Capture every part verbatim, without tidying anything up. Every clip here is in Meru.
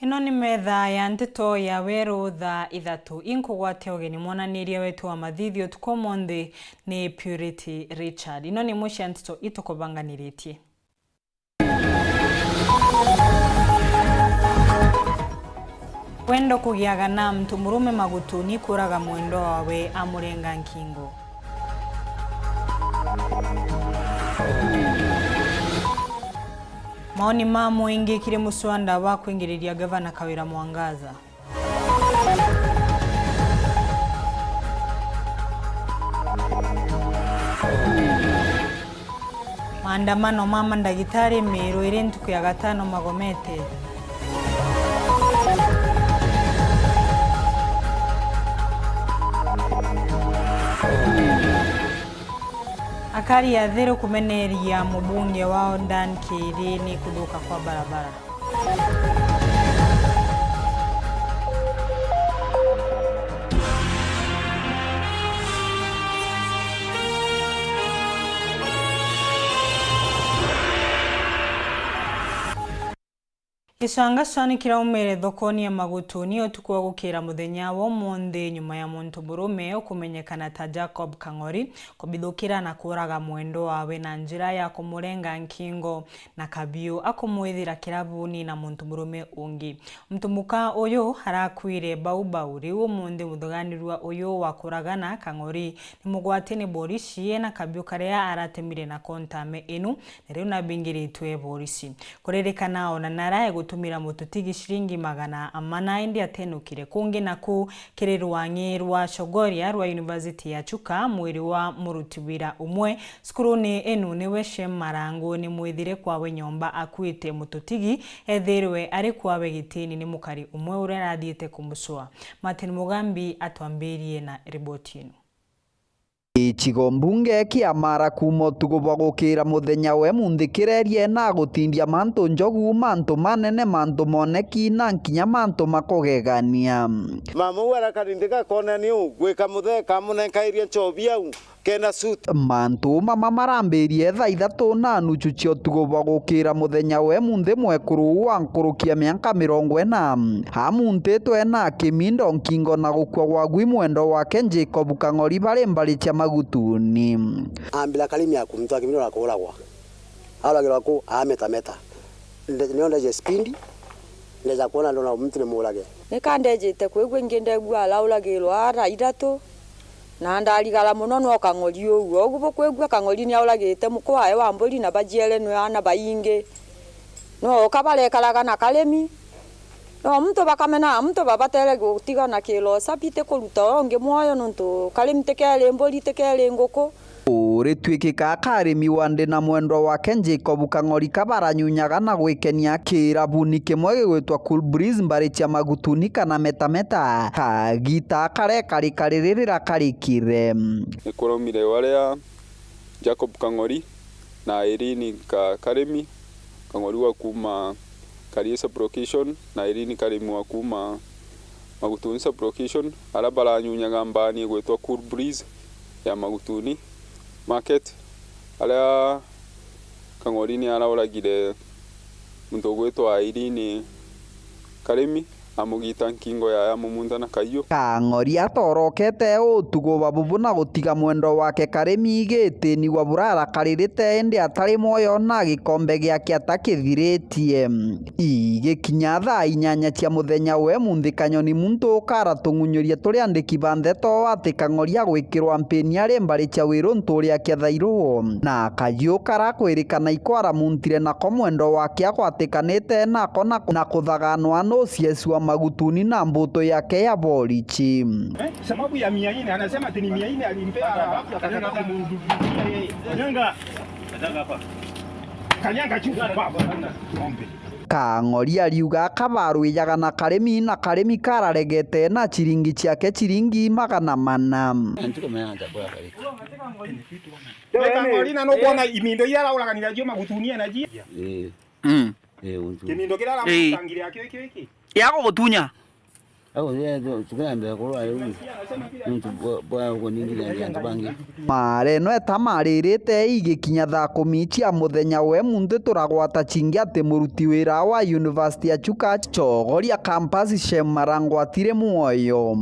Ino ni metha ya nteto ya weru thaa ithatu. Inkugwatia ugeni mwananiria wetu wa mathithi utuku umunthi ni Purity Richard. Ino ni imwe cia nteto itukubanganiritie. Wendo kugiaga na muntu murume magutuni kuraga mwendwa wawe amurenga nkingo. Maoni ma mwingi kiri muswanda wa kwingiriria Gavana Kawira Mwangaza. Maandamano ma mandagitari Meru iri ntuku ya gatano magomete. Akari atheru kumeneria mubunge wao Dan Kiri ni kuthuka kwa barabara. Gicangacwa ni kiraumire thokoni ya Magutuni utuku wa gukira muthenya wa umunthi, nyuma ya muntu murume ukumenyekana ta Jacob Kang'ori kubithukira na kuraga mwendwa wawe na njira ya kumurenga nkingo na kabiu akumwithira kirabuni na muntu murume ungi. Muntu muka uyu arakuire bau bau. Riu umunthi muthuganirua uyu wa kuragana Kang'ori ni mugwati ni borisi ena kabiu karia aratemire nako ntame inu, na riu nabingiritwe borisi. Kuririkana ona narae gutumira mututigi ciringi magana mana indi atenukire. Kungi naku kiri rwang'i rwa Chogoria rwa University ya Chuka, mwiri wa muruti wira umwe cukuruni inu niwe Shem Marangu ni mwithire kwawe nyomba akuite mututigi, ethirwe ari kwawe gitini ni mukari umwe uria arathiite kumucua. Martin Mugambi atwambirie na riboti ino. Gicigo mbunge kia Mara kuuma utuku bwa gukira muthenya wa umunthi kirerie na gutindia mantu njogu, mantu manene, mantu moneki na nkinya mantu makugegania. Mama uu arakari ndika kona ni u gwika muthee kamunenkairie nchobi au kena suit. Mantu mama marambirie thaa ithatu na nuchu cia utuku bwa gukira muthenya wa umunthi mwekuru uu wa nkuruki ya mianka mirongo ina. Amuntitwe na kimindo nkingo na gukua gwa gwi mwendwa wake Jacob Kang'ori bari mbari cia Magutuni. Ambira Karimi aku, muntu wa kimindo arakuragwa. Auragirwa ku ametameta. Nde-, nio ndeje spindi, ndeja kwona ndona muntu ni murage. Nika ndejite kwigua ingi ndegua arauragirwa ara ithatu. Na ndarigara mono no Kang'ori uu. Ogu bukwigua Kang'ori niauragite mukwae wa mburi na bajiere nwe aana baingi. No oka barekaraga na Karimi. No muntu bakamena, muntu babatere gutiga na kirosa biti kuruta o ungi mwoyo nontu Karimi tikeri mburi, tikeri nguku. Uritwikika aka arimi wa ndi na mwendwa wake Jacob Kang'ori kabaranyunyaga na gwikenia kirabuni kimwe gigwitwa Cool Breeze mbari cia Magutuni kana Metameta. Kagita karia kari kariri rirakarikire. Ni kuraumire waria Jacob Kang'ori na Irene Ka-, Karimi, Kang'ori wa kuuma Karie sub-location na Irene Karimi wa kuuma Magutuni sub-location, aria baranyunyaga mbaani igwitwa Cool Breeze ya Magutuni Market, aria Kang'ori ni arauragire muntu ugwitwa Irene Karimi, amugita nkingo yaye, amumunta na kaiu. Kang'ori atorokete utuku bwa bubu na gutiga mwendwa wake Karimi igitini gwa burara karirite indi atari mwoyo na gikombe giake atakithiritie. Igikinya thaa inyanya cia muthenya we munthi Kanyoni muntu ukaratung'unyuria turi andiki ba ndeto ati Kang'ori agwikirwa mpini ari mbari cia wiru nturi akia thairu. Na kaiu karakwirikana iko aramuntire nako mwendwa wake agwatikanite nako na, na kuthaganwa nu C S wa Magutuni na mbutu yake ya borichi. Eh, sababu ya mia nne, anasema ati ni mia nne alimpea, alafu akataka kumhudumia yeye. Kanyanga. Kanyanga chufu, baba. Ng'ombe. Kang'ori ariuga kabarwijaga na Karimi, na Karimi kararegete na chiringi chiake chiringi magana mana. Ntuko meanza kwa Karimi. Weka ng'ori na nukwona imindo iria arauraganira cio Magutuni enaji. Eh. Mm. Eh, untu. Kimindo kiria aramutangire akio iki iki. Ya gugutunya. Au, eh, tu-, tukiambia kurwa riu, nontu bwa, bwa kuningithania antu bangi. Mara ino etamarĩrĩte igikinya thaa kumi cia muthenya, we muntu turagwata cingi ati muruti wira wa University ya Chuka, Chogoria Campus, Shem Marangwa atiri mwoyo.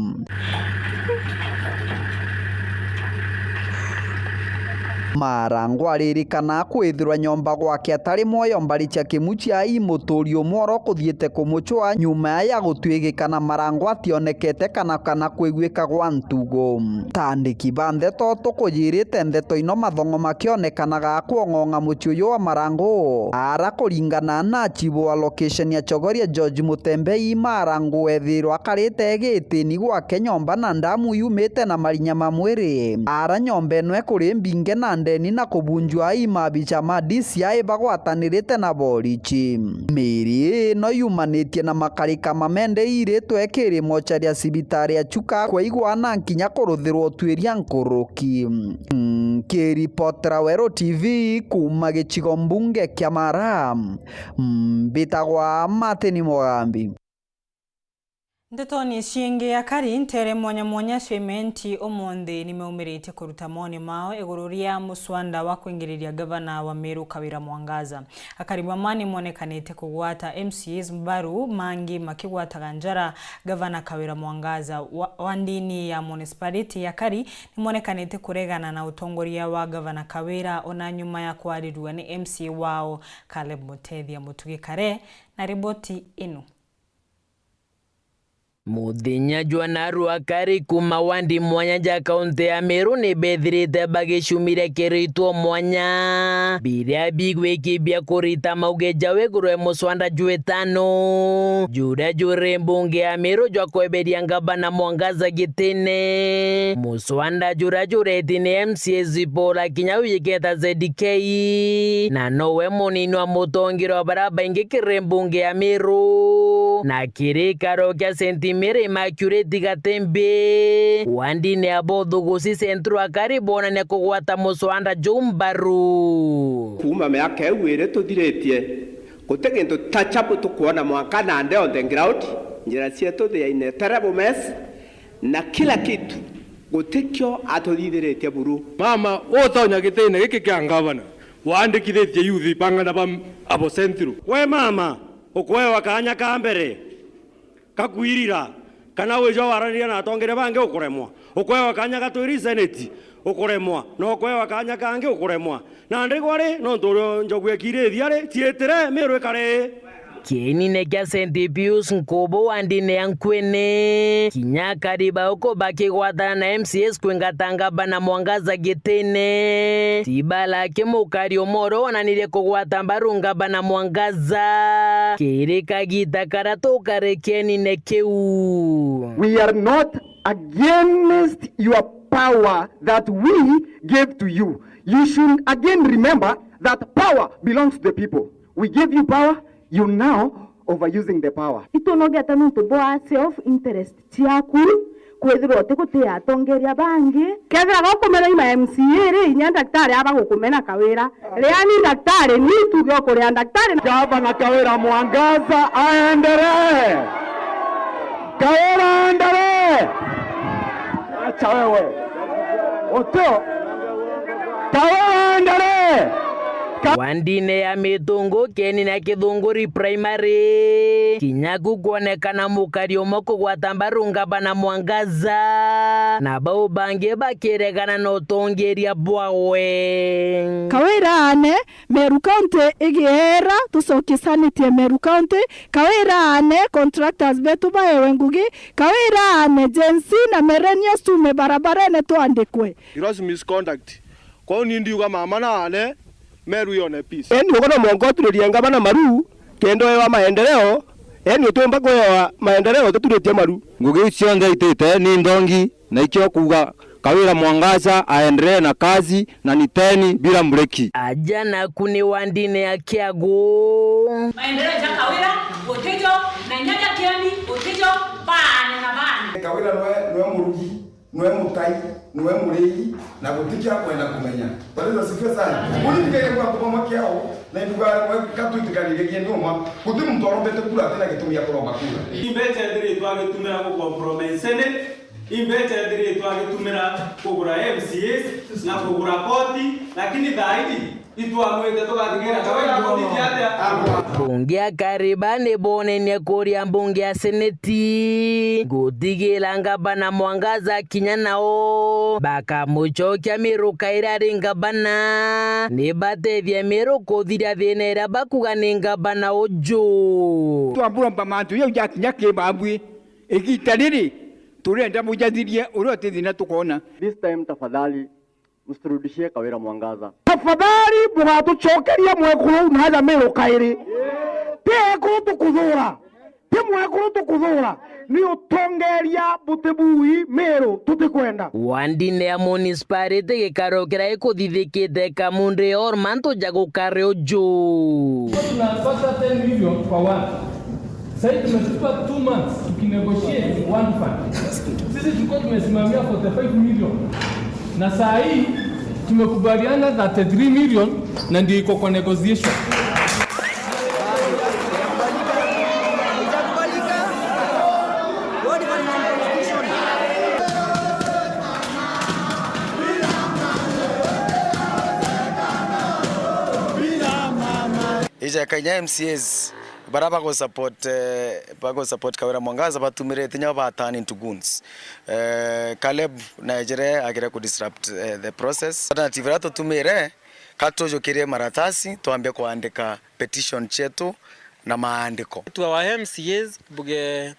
Marangwa aririkana kwithirwa nyomba gwake atari mwoyo mbari cia Kimuchia, i muturi umwe oro kuthiite kumuchwa nyuma ya gutwigika na Marangwa ationekete kana, kana kwiguika gwa ntugo. Tandiki ba ndeto tukujirite ndeto ino mathong'o makionekanaga kwong'ong'a muchie uyu wa Marangwa, ara kuringana na chibu wa location ya Chogoria George Mutembei, Marangwa ethirwa akarite gitini gwake nyomba na ndamu yumite na marinya ma mwiri. Ara nyomba ino ikuri mbinge na ndeni na kubunjwa i mabicha ma D C I bagwatanirite na borichi. Miiri ino yumanitie na makarika ma mende iritwe kiri mochari ya cibitari ya Chuka, kwaigwa na nkinya kuruthirwa utwiria nkuruki. Nkiripotera Weru T V kuuma gicigo mbunge kia Mara, mbitagwa Martin Mugambi. Ntetoni ciingi, akari nteere mwanya mwanya cia Imenti umunthi nimeumiritie kuruta mawoni mao iguru ria muswanda wa kwingiriria gavana wa Meru Kawira Mwangaza. Akari bamwe nimonekanite kugwata M C As mbaru, mangi makigwataga njara gavana Kawira Mwangaza. Wa, wa ndini ya municipality ya Kari nimonekanite kuregana na utongoria wa gavana Kawira ona nyuma ya kwarirua ni M C A wao Caleb Mutethia. Mutugi Kare na riboti ino. Muthenya jwa narua, akari kuuma wandi mwanya ja kaunti ya Meru ni bethirite bagicumiria kiritwo mwanya biria bigwikibia kurita mauge jao iguru ya muswanda jwetano juria juri mbunge ya Meru jwa kweberia ngavana Mwangaza gitine. Muswanda juria jureti ni M C A Zipora kinya wijiketa Z K, na nowe munini wa mutongeria wa baria baingi kiri mbunge ya Meru. Na kiri gikaro kia Saint Mary Immaculate Gatembe, wandine ya Bothugusi Central, akari bonania kugwata muswanda juu mbaru. Kuuma miaka iu iri tuthiritie, guti gintu ta chabu tukwona mwanka nandi on the ground. Njira cietu they are in a terrible mess, na kila kitu gutikio atuthithiritie buru. Mama, utonya gitine giki kia ngavana, waandikithitie youth bang'ana ba abo Central. We mama, ukwewa kaanya ka mbere ka kwirira, kana wija waraniria na atongeria bangi ukuremwa. Ukwewa kaanya ga twiri seneti ukuremwa, na ukwewa kaanya kangi ukuremwa. Na ndigwa ri, nontu urio njogu ekiri ithia ri, ciitire Miru ikare. Kienine kia Saint Pius Nkubu wandine ya Nkwene, kinya akari ba uku bakigwatana na M C As kwingata ngavana Mwangaza gitine. Tibala aki mukari umwe uria wonanirie kugwata mbaru ngavana Mwangaza kiri kagita karia tukari kienine kiu. We are not against your power that we gave to you. You should again remember that power belongs to the people. We gave you power, you now overusing the power. Itunogete nuntu bwa self interest ciaku, kwithirwa utigutia atongeria bangi. Kethira gukumena i ma M C A ri, inya ndaktari aba gukumena Kawira. Ria ni ndaktari, ni tuge ukuria ndaktari. Gavana Kawira Mwangaza aendelee. Kawira aendelee. Acha wewe. Utio. Kawira aendelee. Ka- Wandine ya Mitungu, Kieni na Kithunguri Primary, kinya ku kwonekana mukari umwe kugwata mbaru ngavana Mwangaza, na bau bangi bakiregana na utongeria bwawe. Kawira aane, Meru County igiera, tucokie sanity ya Meru County. Kawira aane, contractors betu baewe ngugi. Kawira aane, Gen Z na millennials tuume barabarene twandikwe. Gross misconduct. Kwou ni ndiuga mama na aane, Meru yone peace. Eni uko no mwanka uturirie ngavana maru, kenda uewa maendeleo, eni utiumba kuewa maendeleo utaturitie maru. Ngugi iu cionthe itite ni ndongi, na ikio kuuga Kawira Mwangaza aendelee na kazi na ni teni bila mbreki. Aja naku ni wandine ya Kiagu. Maendeleo ja Kawira gutijo, na inya ja Kieni gutijo, baane na baane. Kawira nwe, nwe murugi. Nwe mutai, nwe muriri, na guti kia kwenda kumenya. Bwana Yesu asifiwe sana. Uni ndikaire kwa kuma makiao, na ibuga mwe katwitikanirie kiendu uma. Guti muntu arombete kura atina gitumi ya kuromba kura. Imbecha ethiritwe agitumira ku compromise Senate, imbecha ethiritwe agitumira kugura M C As na kugura koti, lakini thaini itwamwite tugathigira kawira kuthithia atia? Mbunge a Kariba ni bonenie kuria mbunge ya Seneti gutigira ngavana Mwangaza kinya nao bakamucokia Meru kairi ari ngavana, ni batethie Meru kuthiria thina iria bakuga ni ngavana uju. Twamburomba mantu jau jakinya ki babui, igita riri turenda mujathirie uria uti thina tukona. This time tafadhali, msiturudishie Kawira Mwangaza. Tafadhali, bugatucokeria mwekuru uu naaja Meru kairi. Ti ekuru tukuthura, ti mwekuru tukuthura, ni utongeria buti bui Meru tutikwenda. Wandine ya municipality gikaro kiria ikuthithikite Kamundu Hall mantu ja gukari uju. Tunapata ten million kwa ward. Sasa hivi tumechukua two months tukinegotiate one fund. Sisi tulikuwa tumesimamia forty-five million. Na saa hii tumekubaliana thirty-three million na ndio iko kwa negotiation. Ija kanya M C As bara bago support, eh, bago support Kawira Mwangaza batumirite nyo ba turn into goons. Eh, Caleb naejire agire ku disrupt, eh, the process. Alternative iria tutumire, ka tujukirie maratasi, twambie kuandika petition cietu na maandiko. To our M C As, mbuge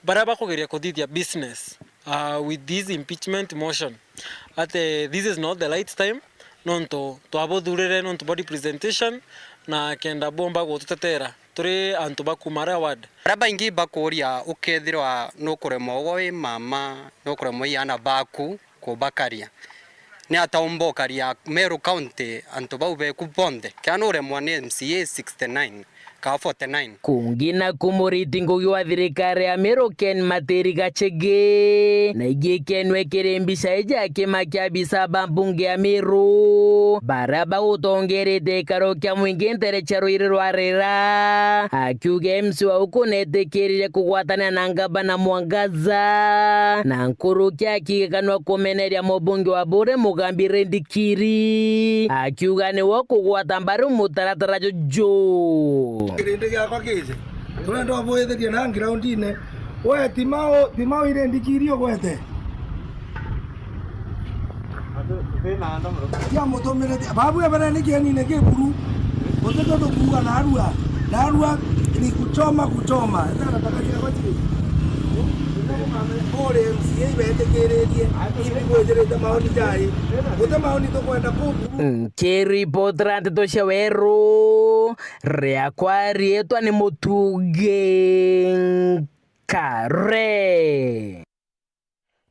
bara bakugeria kuthithia business, uh, with this impeachment motion. Ati this is not the right time, nontu twabuthurire nontu bwa representation na kenda bomba gututetera. Turi antu ba kuuma aria ward. Aria baingi bakuuria, ukethirwa nukuremwa ugwe wi mama, nukuremwa i aana baku kubakaria, ni ata umba ukaria Meru County antu bau beku bonthe? Kea nuremwa ni M C A sixty-nine kaa forty-nine. Kungi na kumuriti ngugi wa thirikari ya Meru Ken Matiri Gachege, na ingi kenwe kiri mbica iji akimakia abisa ba mbunge ya Meru, bara bagutongerete gikaro kia mwingi ntere cia rwiri rwa Rera, akiuga M C wau kunetikirie kugwatania na ngavana Mwangaza, na nkuruki akigekanwa kumeneria mubunge wa Buuri Mugambi Rindikiri, akiuga niwe ukugwata mbaru mutaratara juju. Kirindi giakwa kije, turenda ubwithirie na groundine. We, Timau, Timau ire ndikiri ugwete? Tia mutumire, babu ebere ni kienine kiburu. Utito tukuuga narua, narua ni kuchoma, kuchoma. Etha nataka cia gwachi. Uri M C A ibetikiririe, ibi gwithirite maoni jai. Guti maoni tukwenda kuu. Nkiripotera nteto cia Weru, riakwa riitwa ni Mutugi Nkare.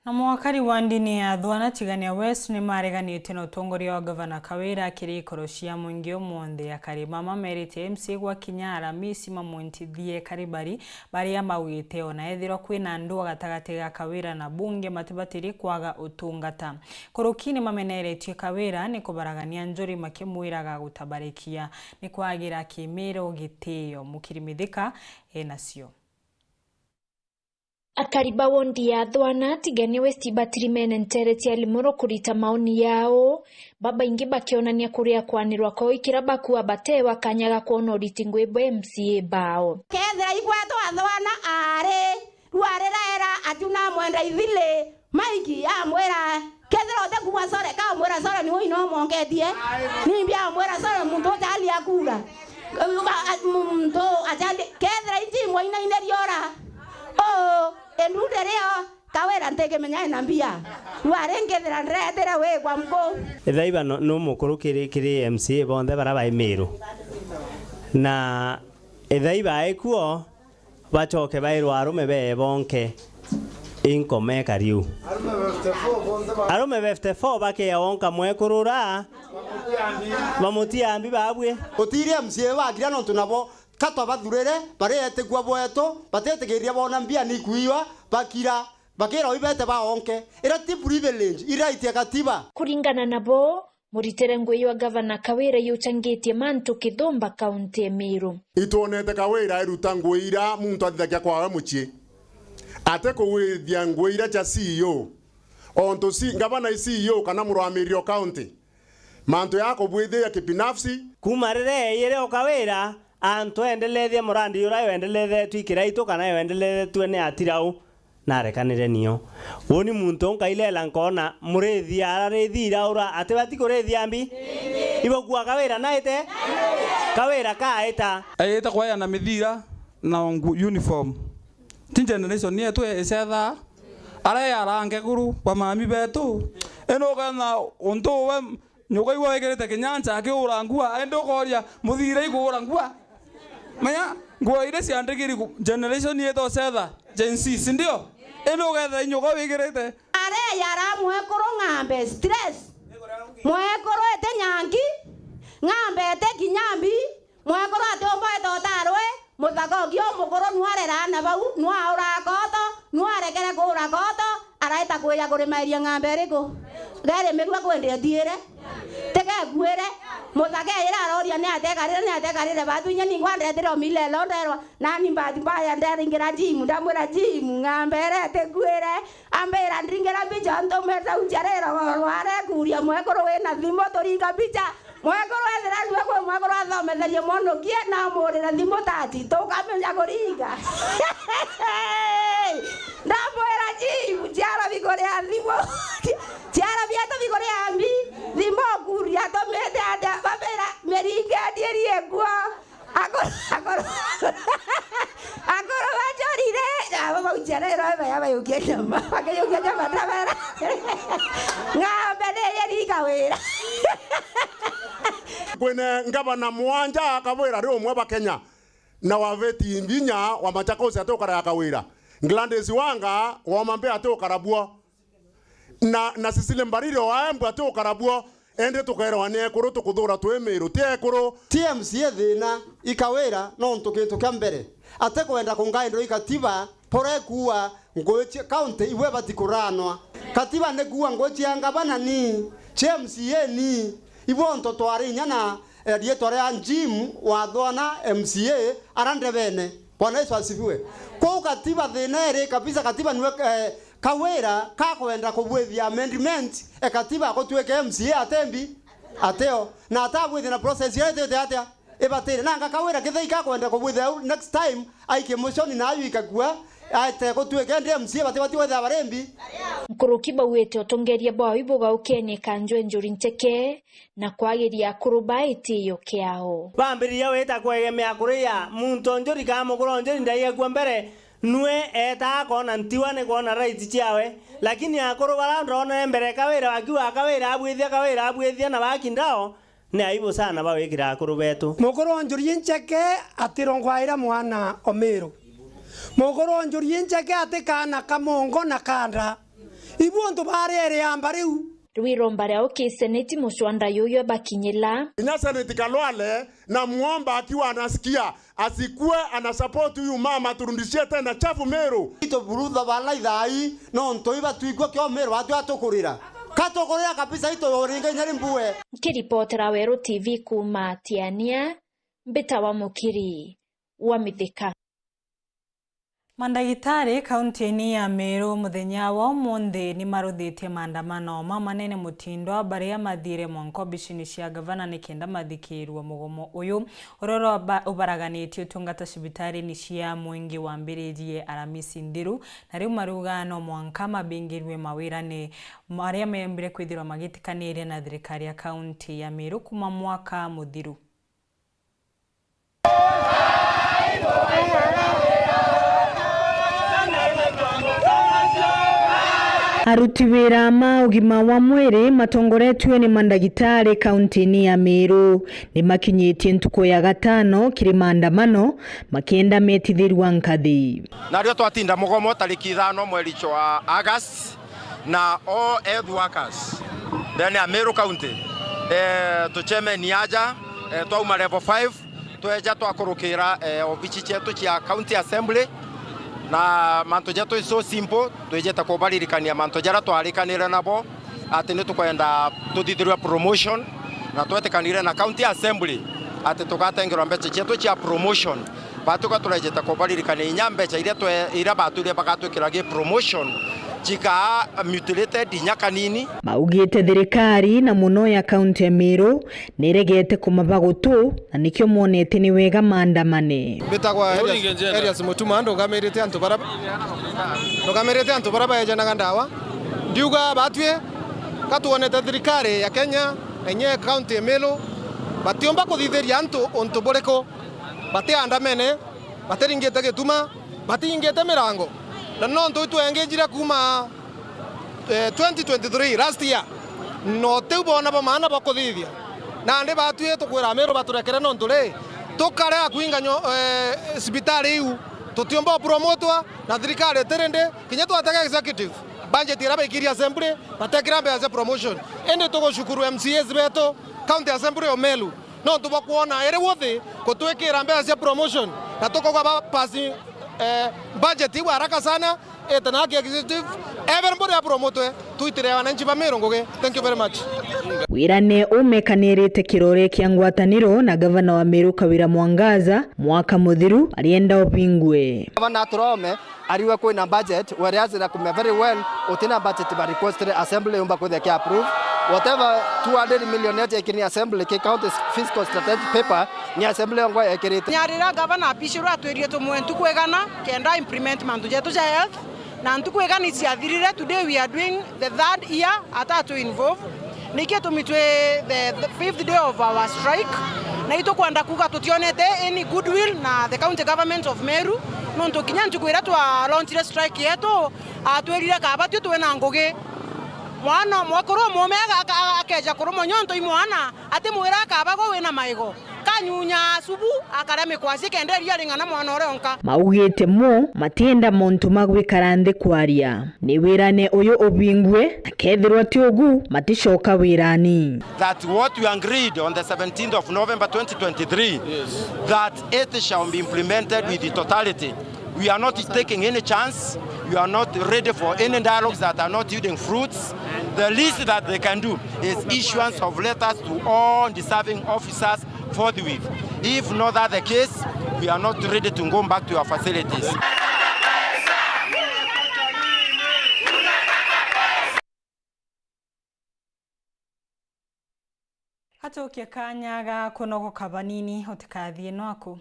Na mwakari wa ndini ya Athwana Tigania West ni mareganitie na utongoria wa Gavana Kawira kiri ikoro cia mwingi umunthi. Akari mama merite M C A gwakinya Aramisi mamuntithie karibari baria maugite ona ethirwa kwina ndua gatagati ga Kawira na bunge matibatiri kwaga utungata. Kuruki ni mameneretie Kawira ni kubaragania njuri makimwiraga gutabarikia ni kwagira kimiru gitio. Mukiri Mithika enacio. Akari ba wondi ya Athwana Tigania West batirimene ntere cia Limuru kurita maoni yao, babaingi bakionania kuria kwanirwa kwao ikira bakua batewa kanya ga kwona uriti ngui bwa M C A bao. Kethira igwetwa Athwana ari, rua riraera atu namwenda ithili, Maiki amwira, kethira utekuma sore, ka umwira sore ni ui no mwongetie. Nimbi amwira sore muntu utalia kura. Muntu atali, kethira inti mwainaine riora. O, endu nderio, Kawira ntikimenya ena mbia. Rwari nkethira ndiretire wi kwa mku. Ithaiba no, no mukuru kiri, kiri M C A bonthe bara bai Miru. Na ithaiba ekuo, bacoke bairwe arume bee bonke, inkoma ikari u. Arume fifty-four bakeya wonka mwekurura, bamutia mbi babui. Utiria M C A bagira nontu nabo ka twabathurire, barietikua bwetu, batetikiria bona mbia nikuiwa, bakira. bakira ibete baonke, ira ti privilege, i right ya katiba. Kuringana nabo, muritire ngui jwa Gavana Kawira jucangitie mantu kithumba kaunti ya Meru. Itwonete Kawira airuta ngui ira muntu athithagia kwawe mucii. Ati kugwithia ngui ira cia C E O. Ontu si, ngavana i C E O kana murwamiriri o kaunti. Mantu ya kubwithia kibinafsi. Kuuma riria eeyire o Kawira, antu endelethia murandi uria wendelethetue i Kiraitu kana wendelethetue ni Atirau, narekanire nio. Uuni muntu nkailela nkoona murithi ararithi iraura atibati kurithia mbi. Ibukua Kawira naite? Kawira kaita? Eeyite kweana mithira na ngu-, uniform. Ti generation yetu icethaa. Aria yarange kuru ba mami betu. Indi ukethira untu uwe nyuka igua wikirite kinyancha akiura ngua, indi ukoria, "Muthira ikuura ngua?" Menya, ngua iria ciandikiri ku-, generation yetu ucetha, Gen Z, si ndio? Indi ukethira inyuka wikirite. Aria yara mwekuru ng'ambe stress. Mwekuru ete nyangi, ng'ambe ete kinya mbi, mwekuru atiumba ete utarwe, muthaka ungi umukuru nwarera aana bau, nwaura koto, nwarekere kuura koto, araita kwija kurimairia ng'ambe iriku? Gerimirua kwindi etiire? Tigekuire? Muthaka ejire aroria ni atekarire, ni atekarire batu inya ningwa ndetire o milelo nderwa, nani mbati mbaya nderingira Jim, ndamwira Jim, ng'ambe ere itikuire, ambira ndingira mbicha ntumete unjarira rware kuria mwekuru wina thimu turinga mbicha. Mwekuru ethira niwe kwi mwekuru athometherie mwonokie na amurire thimu tati, tukamenya kuringa. Ndamwira, "Jibu, ciara bikuria thimu. Ciara bietu bikuria mbi. Thimu kuria tumite atia?" Bamira, "Miringa ndieri ekuo." Akoro, akoro, akoro bachorire, abo bauchia rero, ebe yabayukia nyama, bakayukia nyama tabera. Ng'ambe ni yeri Kawira. Kwine ngavana mwanja Kawira ri umwe ba Kenya, na wa Veti Mbinya wa Machakos atukara ya Kawira. Gladys Wanga wa Homa Bay atukara buo. Na, na Cecily Mbarire wa Embu atukara buo, indi tukeerwa ni ekuru tukuthuura twi Miru, ti ekuru. Ti M C A thina, i Kawira, nontu kintu kia mbere, atikwenda kungaindwa i katiba, pora ikuua ngui cia kaunti, ibwe bati kuranwa. Katiba ni kuua ngui cia ngavana ni, cia M C A ni, ibwe onto twari inya na, eh, riitwa ria Jim Wathwana M C A ara ndebene. Bwana Yesu asifiwe. Kwou katiba thina iri kabisa, katiba niwe, eh, Kawira kakwenda kubwithia amendment e katiba gutwike M C A atembi ateo, na atabwithia na process ya itite atia ibatire. Nanga Kawira kithei kakwenda kubwithia au, next time aikie motion na ayu ikakua, aete gutwike ndi M C A bati bati wethia barembi. Nkuruki bauite utongeria bwao ibugaukenie kanjwe njuri ncheke na kwagiria akuru ba itiio kiao. Bambiriria wita kwegemea kuri ya muntu o njuri kana mukuru o njuri ndaigekua mbere, nwe eetaa akoona ntiwa ni kwona right ciawe. Lakini akuru bara ndoonere mbere Kawira akiuga Kawira abwithia, Kawira abwithia na baki ndao, ni aibu sana bawikira akuru betu. Mukuru o njuri incheke atirongwaira mwana o Miru. Mukuru o njuri incheke atikaana kamongo na kanda. Ibu untu baari iriamba riu. Rwiromba riao ki seneti mucwanda yuyu ebakinyila. Kinya seneti Kalwale na muomba akiwa anasikia, asikue ana support huyu mama, turudishie tena chafu Meru. Ito burutha bala ithai, nontu iba twigua kio Meru atu atukurira. Katukurira kabisa ito yoringa inya rimbue. Nkiripotera Weru T V kuuma Tiania, mbitawa Mukiri wa Mithika. Mandagitari kaunti-ini ya Meru muthenya wa umunthi ni maruthitie maandamano ma manene mutindwa baria mathiire mwanka obicini cia gavana nikenda mathikirwe mugomo uyu uria uraba-, ubaraganitie utungata cibitari-ini cia mwingi wambiririe Aramisi nthiru, na riu mariuga no mwanka mabingirwe mawirani maria membire kwithirwa magitikaniria na thirikari ya kaunti ya Meru kuma mwaka muthiru. Aruti wira ma ugima wa mwiri matongoretue ni mandagitari kaunti-ini ya Meru ni makinyitie ntuku ya gatano kiri maandamano makienda metithirua nkathi. Nario twatinda mugomo tariki ithano mweri jwa August. Na all health workers ndene ya Meru County, eh, tuchemeni aja, eh, twauma level five, tweja twakurukira, eh, obici cietu cia County Assembly, Na mantu jetu is so simple, twijite kubaririkania mantu jaria twarikanire nabo, ati ni tukwenda tuthithirwe promotion, na twetikanire na county assembly ati tugatengerwa mbeca cietu cia promotion. Batuka turejete kubaririkania inya mbeca iria twe-, iria batwire bagatwikira gi promotion, cikaa mutilated inya kanini. Maugite thirikari na muno ya kaunti ya Meru niregete kumaba gutu, na nikio monete ni wega maandamane. Mbitagwa Elias, Elias Mutuma, ndugamirite antu bara, ndugamirite antu bara baejanaga ndawa. Ndiuga batwi, ka twonete thirikari ya Kenya na inya kaunti ya Meru batiumba kuthithiria antu untu buriku, batiandamene, batiringite gituma, batingite mirango. Na nontu itwengejire kuuma, eh, twenty twenty-three, last year, no tiu boona bo maana bakuthithia. Nandi batwi tukwira Meru baturekere nontu ri, tukare akuinga nyo-, eh, cibitari iu, tutiumba upromotwa na thirikari itiri ndi, kinya twatega executive, budget iria baikirie assembly, batekira mbeca cia promotion. Indi tugushukuru M C As betu, county assembly o Meru, nontu bwa kwona iri wuthi gutwikira mbeca cia promotion, na tukauga ba pass, eh, budget iu haraka sana, ite na haki executive, everybody apromotwe, twitire wananchi ba Meru ngugi. Thank you very much. Wirane umekanirite kirore kia ngwataniro na gavana wa Meru Kawira Mwangaza mwaka muthiru arienda ubingwe. Gavana aturome, ariwe kwina budget, whereas na kumenya very well, utina budget ba request assembly yumba kwithia ki approve. Whatever two hundred million yetu yaikiri assembly ki county fiscal strategic paper, ni assembly yongwa yaikirite. Nyarira gavana apishirwe atwirie tumwe ntuku igana, kenda implement mantu jetu ja health, na ntuku igana iciathirire, today we are doing the third year atatu involve. Niki gitumi twi the, the fifth day of our strike, na itukwenda kuuga tutionete any goodwill na the county government of Meru, nontu kinya ntuku iria twa launchire strike yetu, atwirire kaba twi twina ngugi. Mwana mwekuru umume aga-, aga-, akeja kurumwa nyo ntu i mwana, atimwira akaba gwe wina maigo. Kanyunya subu, akaria mikwasi kenda iria ring'ana mwana uria onka. Maugite mo matienda montu ma gwikara nthi kwaria. Ni wirane uyu ubingwe, na kethirwa ti ugu, maticoka wirani. That what we agreed on the seventeenth of November twenty twenty-three, yes, that it shall be implemented with the totality. We are not taking any chance. We are not ready for any dialogues that are not yielding fruits. The least that they can do is issuance of letters to all deserving officers forthwith. If not that the case, we are not ready to go back to our facilities. Atukie kanya ga kunogoka banini, utikathie nwaku.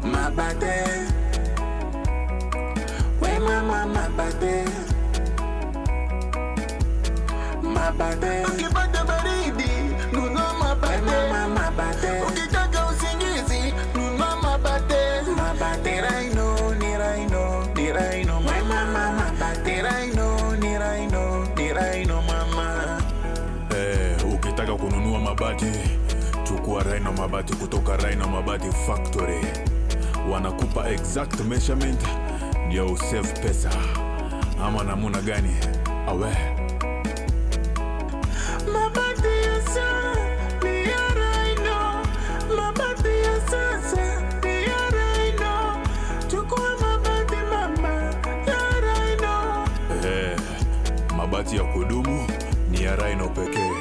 Mabate. We mama mabate. Mabate. Ukipata baridi, nunua mabate. We mama mabate. Ukitaka usingizi, nunua mabate. Mabate. Ni Rhino, ni Rhino, ni Rhino. We mama mabate. Ni Rhino, ni Rhino, ni Rhino mama. Eh, ukitaka kununua mabati, chukua Rhino Mabati kutoka Rhino Mabati Factory. Wanakupa exact measurement ndio usave pesa. Ama namuna gani? Awe. Mabati ya sa-, ni ya Rhino. Mabati ya sasa ni ya Rhino. Chukua mabati mama ya Rhino. Eh. Mabati ya kudumu ni ya Rhino pekee.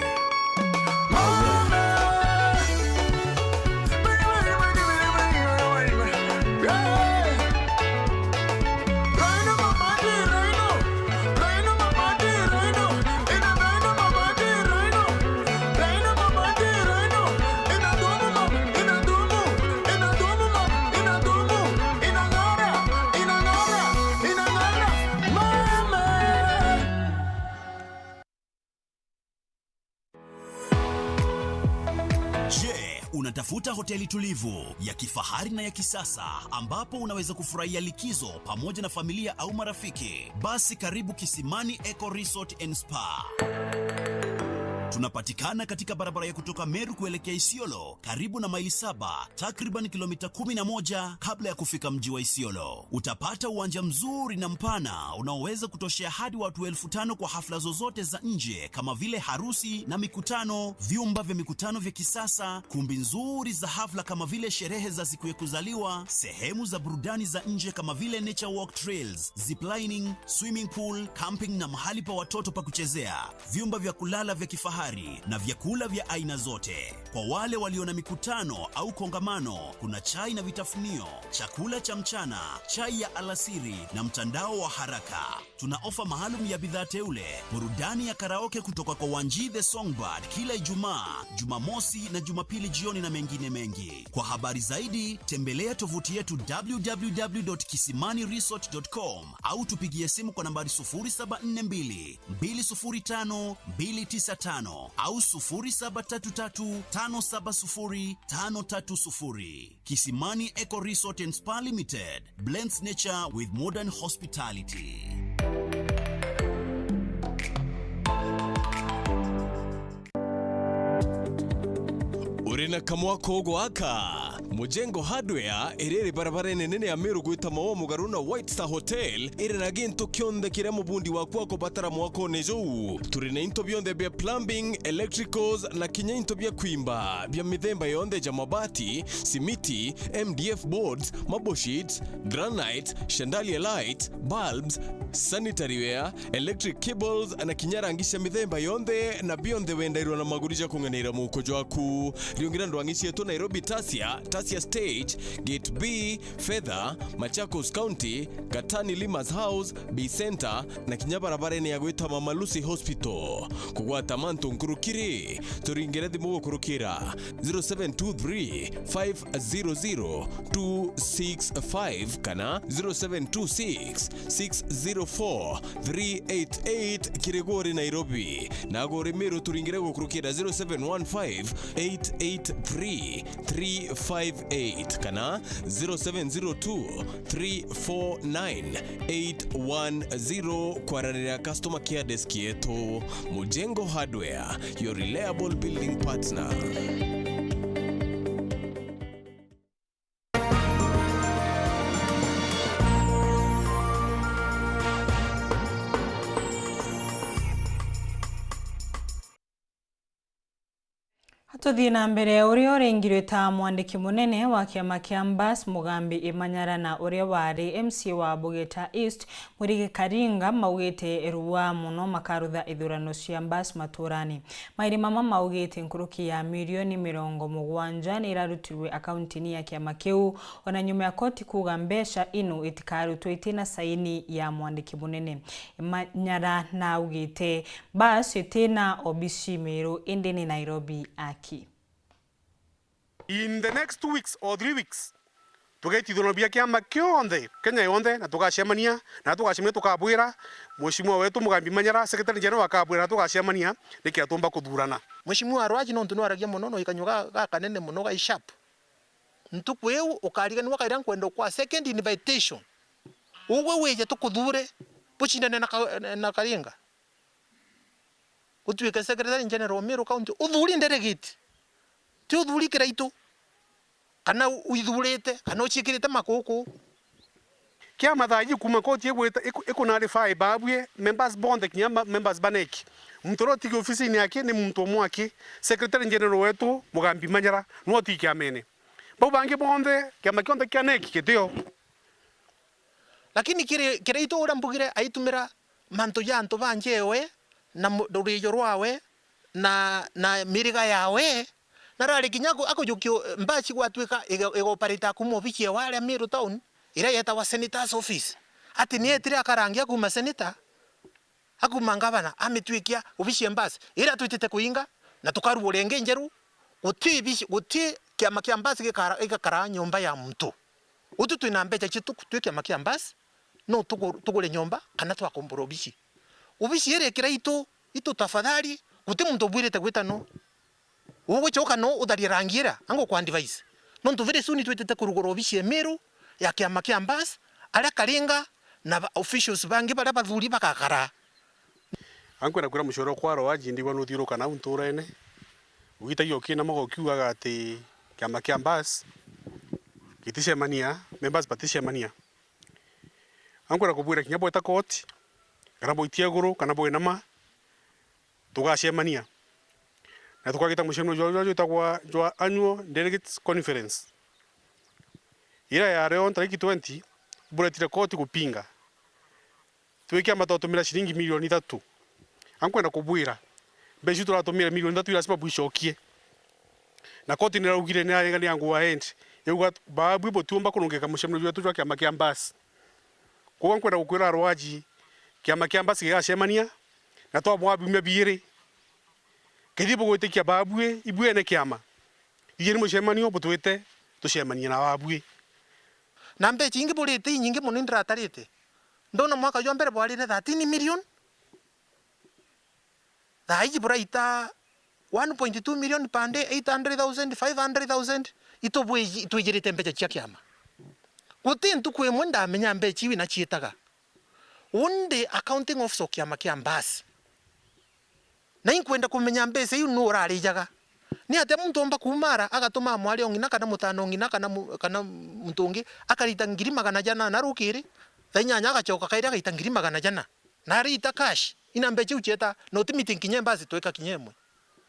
Je, unatafuta hoteli tulivu, ya kifahari na ya kisasa ambapo unaweza kufurahia likizo pamoja na familia au marafiki? Basi karibu Kisimani Eco Resort and Spa. Tunapatikana katika barabara ya kutoka Meru kuelekea Isiolo, karibu na Maili Saba, takriban kilomita kumi na moja kabla ya kufika mji wa Isiolo. Utapata uwanja mzuri na mpana unaoweza kutoshea hadi watu elfu tano kwa hafla zozote za nje kama vile harusi na mikutano, vyumba vya mikutano vya kisasa, kumbi nzuri za hafla kama vile sherehe za siku ya kuzaliwa, sehemu za burudani za nje kama vile nature walk trails, ziplining, swimming pool, camping na mahali pa watoto pa kuchezea, vyumba vya kulala vya kifahari na vyakula vya aina zote. Kwa wale walio na mikutano au kongamano, kuna chai na vitafunio, chakula cha mchana, chai ya alasiri na mtandao wa haraka. Tuna ofa maalum ya bidhaa teule, burudani ya karaoke kutoka kwa Wanji the Songbird kila Ijumaa, Jumamosi na Jumapili jioni na mengine mengi. Kwa habari zaidi, tembelea tovuti yetu w w w dot kisimani resort dot com au tupigie simu kwa nambari sufuri saba nne mbili, mbili sufuri tano, mbili tisa tano au sufuri saba tatu tatu, tano saba sufuri, tano tatu sufuri. Kisimani Eco Resort and Spa Limited blends nature with modern hospitality. Uri na kamwako gwaka? Mujengo Hardware iri iri barabara nene ya Meru gwita Maua mugaru na White Star Hotel iri na gintu kionthe kiria mubundi waku akubatara mwakone juu. Turi na into bionthe bia plumbing, electricals na kinya into bia kwimba bia mithemba yonthe ja mabati, simiti, M D F boards, marble sheets, granite, chandelier light, bulbs, sanitary ware, electric cables na kinya rangi cia mithemba yonthe, na bionthe wendairwa na maguri ja kung'anaira muuko jwaku. Riungira ndwang'i cietu Nairobi Tasia, Tasia Stage, Gate B, Fedha, Machakos County, Katani Limas House, Bay Center, na kinya barabarene ya gwita Mama Lucy Hospital. Kugwata mantu nkuruki ri, turingire thimu gukurukira zero seven two three, five zero zero, two six five kana zero seven two six, six zero four, three eight eight kiri gwe uri Nairobi. Naagwe uri Meru turingire gukurukira zero seven one five, eight eight three, three five eight kana zero seven zero two, three four nine, eight one zero kwaranira customer care desk yetu. Mujengo Hardware, your reliable building partner. Tuthii na mbere, uria uringirwe ta mwandiki munene wa kiama kia Mbas Mugambi Imanyara na uria wari M C A wa Bugeta East Mwirigi Karinga maugite rua muno makarutha ithurano cia Mbas maturani. Mairi mama maugite nkuruki ya milioni mirongo mugwanja ni irarutirwe akaunti-ini ya kiama kiu, ona nyuma ya koti kuuga mbeca inu itikarutwe itina saini ya mwandiki munene. Imanyara naugite Mbas itina obici Meru, indi ni Nairobi aki. In the next two weeks or three weeks, tugeita ithurano bia kiama kionthe Kenya yonthe, na tugacemania, na tugacemania tukabwira Mheshimiwa wetu Mugambi Manyara, Secretary General, akabwira na tugacemania niki atumba kuthurana. Mheshimiwa Arwaji nontu nwaragia mono na ikanyua ga, ga kanene mono ga sharp. Ntuku iu ukariganirwa kaira nkwenda kwa second invitation. Ugwe wije tukuthure, bucindane na ka-, na Karinga. Utuike Secretary General wa Meru County, uthuri nderegiti. Ti uthuri kiraitu. Kana u-, uithurite, kana uciikirite makuku. Kia mathaji kuma koti igwite, iku-, ikunarify babue, members bonthe kinya ma-, members ba NEC. Muntu uria utigi ofisini yake ni muntu umwe aki, Secretary General wetu, Mugambi Manyara, niwe utigi kiamene. Bau bangi bonthe, kiama kionthe kia NEC gitio. Lakini kiri, kiraitu uria mbugire aitumira mantu ja antu ba njewe, na mu-, rurijo rwawe, na, na miriga yawe, na rari kinya aku-, akujukia mbasi gwatwika iga-, igoparita kuma obici ya waria Meru Town, iria yetawa Senator's Office. Ati ni etire akarangia kuma senator, akuma ngavana, amitwikia obici ya mbasi, iria twitite kuinga, na tukarugura ingi njeru, guti bici-, guti kiama kia mbasi gikara-, gigakara nyomba ya muntu. Utu twina mbeca cietu twi kiama kia mbasi, no tugu-, tugure nyomba kana twakombora obici. Obici iri kiraitu, itu tafadhali, guti muntu ubwirite gwita no. Ugwicoka no utharie rangi ira, angu kwa advice. Nontu very soon twitite kurugura obici ya Meru ya kiama kia mbasi, aria Karinga na ba-, officials bangi baria bathuri bagakara. Ankwenda kwira mucoro kwa Rwaji, ndigwa nuthiuruka nau nturene, ugitagia ukinama ukiugaga ati kiama kia Mbas giticemania, members baticemania. Ankwenda kubwira kinya bweta koti, kana bwitia iguru, kana bwinama, tugacemania. Na tukagita mucemanio jwa, jwa, jwitagwa jwa Annual Delegates Conference. Ira ya reo ntariki twenty, buretire koti gupinga. Twi kiama twatumira ciringi milioni ithatu. Ankwenda kubwira, mbeca iu turatumire milioni ithatu i lazima bwicokie. Na koti niraugire, nirarengania go ahead, yauga baabui butiumba kurungika mucemanio jwetu jwa kiama kia Mbas. Koguo nkwenda gukwira Rwaji, kiama kia Mbas gigacemania, na twabwa biumia biiri. Kethira bugwitikia baabui, ibui ene kiama, ijeni mucemanio butwite tucemanie na baabui. Na mbeca ingi burite inyingi mono indiratarite. Ndona mwaka jwa mbere bwarire thirteen million. Thaa iji buraita one point two million per day, eight hundred thousand, five hundred thousand, itubwiji-, itwijirite mbeca cia kiama. Guti ntuku imwe ndamenya mbeca iu ina ciitaga. Uu ndi accounting officer o kiama kia Mbas. Na inkwenda kumenya mbeca iu nuu urarijaga. Ni atia muntu omba kuumara agatuma mwari o ng'ina kana mutana o ng'ina kana mu-, kana muntu ungi akarita ngiri magana jana na rukiri, thaa inyanya agacoka kairi agaita ngiri magana jana? Na ariita cash, ina mbeca iu cieta, na utimiti nkinya embasi twika kinya imwe.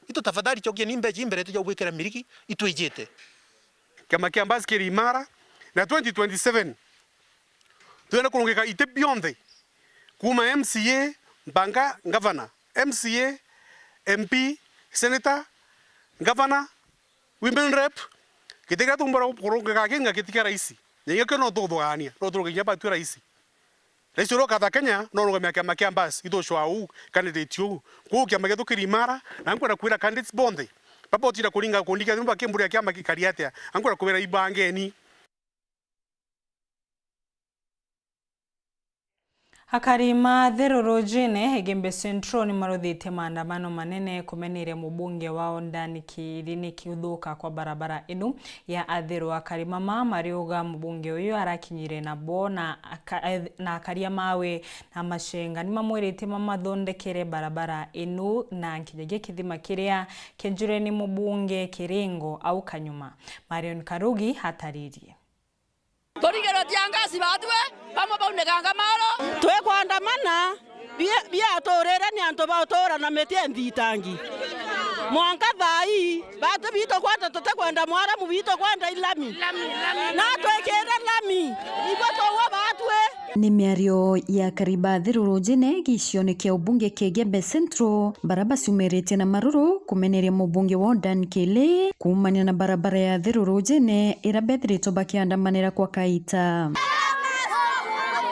Itu tafadhali cokieni mbeca iu mbere tuja gwikira miriki itwijite. Kiama kia Mbas kiri imara, na twenty twenty-seven twenda kurungika iti bionthe, kuuma M C A mpanga ngavana, M C A, M P, senator, ngavana, women rep, giti kiria tumbura kurungika kinga giti kia raisi. Nyingi kio no tuthugania, no turuge kinya batwi raisi. Raisi uria ukatha Kenya no rugamia kiama kia Mbas, itucwaa uu candidate uu. Kwou kiama gietu kiri imara, na nkwenda kwira candidates bonthe, baba utinda kuringa kundi kia thimba kimburia kiama gikari atia, ankwenda kwira ibangeni. Akari ma Thirurujine, Igembe Central, nimaruthitie maandamano manene kumeneria mubunge wao Dan Kiili ni kiuthuka kwa barabara inu ya Athiru. Akari mama mariuga mubunge uyu arakinyire nabo na aka-, na akaria mawe na macenga nimamwiritie mamathondekere barabara inu na nkinyagia kithima kiria kienjirwe ni mubunge Kiringo au Kanyuma. Marion Karugi ataririe. Turigirwe tiangasi batwi, bamwe bauniganga maoro. Twikwandamana, bi-, biaturire ni antu bautura na miti nthitangi. Mwanka thaa ii, batwi bitu kwenda tutikwenda mwaramu, bitu kwenda ilami. Na twikire lami, ibwe tuwe batwi. Ni miario ya Kariba Thirurujine gicione kia ubunge kia Igembe Central, bara baciumiritie na maruru kumeneria mubunge wa Dan Kiili kuumania na barabara ya Thirurujine ira bethiritwe bakiandamanira kwa kaita.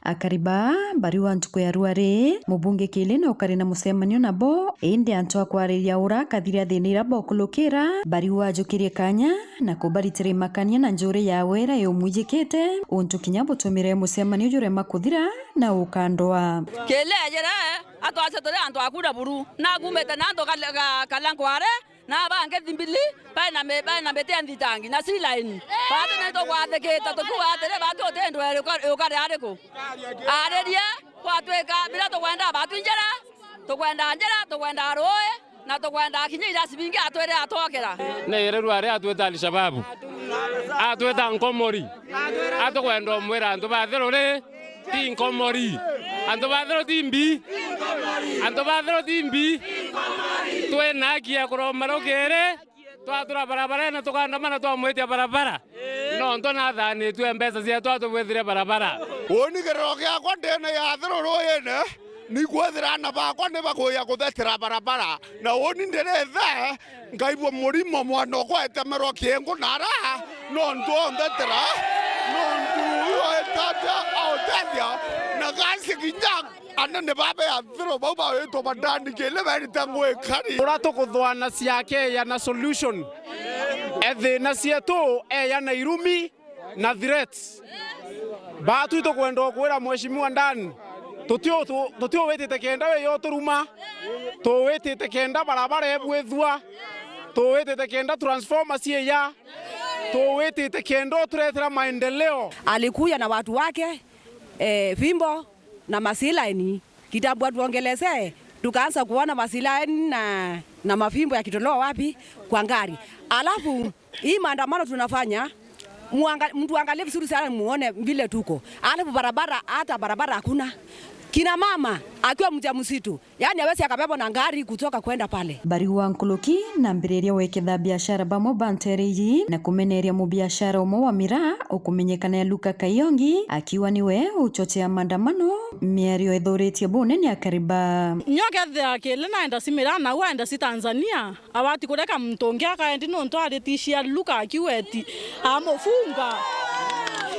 Akari baa bariuga ntuku ya rua ri, mubunge Kiili na ukari na mucemanio nabo, indi antu a kwariria ura akathira thina ira bokulukira, bariuga ajukirie kanya na kubaritira imakania na njuri yawe ira yumwijikite, untu kinya butumire mucemanio jurema kuthira na ukandwa. Kiili ejire, atwacia turi antu a kura buru, na akumite na antu ka-, ka-, kala nkware, na bangi thimbili, baina mi-, baina miti ya nthitangi, na si laini. Batu ni tukwathikite, tukiuga atiri, batu uti ndu eri uka-, ukari ariku? Aririe, gwatwika, biria tukwenda batu njira, tukwenda njira, tukwenda rui, na tukwenda kinya irasi bingi atwire atwokera. Ni iri rwari atwita Al-Shababu, atwita nkomori, atukwenda umwira antu ba Thiruri ti nkomori, antu ba Thiruri ti mbi, antu ba Thiruri ti mbi. Twina haki ya kuromba rukiri, twatura barabarene tukaandamana twamwitia barabara. Nontu nathanitue mbeca cietu atubwithire barabara. Uuni kiriro giakwa ndene ya Thiruru yene, ni kwithira aana bakwa ni bakuya kuthetera barabara, na uuni ndiri ithe, ngaibua murimo mwana okwa etemerwa kiengu nara, nontu onthetera, nontu uyu etata autethia, na gasi kinya anene baba ya Thiruru bau bawitwa ba Dan Kiili berite ngui kari. Ura tukuthwana ciake ya na solution e thina cietu eya na irumi na threats. Batu itukwenda ukwira Mheshimiwa Dan, tutiu-, tu-, tutiuwitite kenda wi yo turuma, tuwitite kenda barabara ebwithua, tuwitite kenda transformer cieya, tuwitite kenda uturetera maendeleo. Alikuja na watu wake, eh, fimbo na masilaini, kitambo atuongeleze Tukaanza kuona masilaha na, na mafimbo yakitolewa wapi? Kwa ngari. Alafu, hii maandamano tunafanya, muanga-, mtuangalie vizuri sana muone vile tuko. Alafu barabara, hata barabara hakuna. Kina mama, akiwa mjamzito, yani hawezi akabebwa na ngari kutoka kwenda pale. Bari wa nkuruki na mbiriria weketha biashara bamwe ba ntere iji na kumeneria mubiashara umwe wa miraa ukumenyekana ya Luka Kaiongi, akiwa niwe uchochea maandamano, miario ithuritie bunene akariba. Nyo kethira kili naenda si miraa, nau aenda si Tanzania. Abati kureka muntu ungi akaendi nontu aritishia Luka akiuga eti amufunga.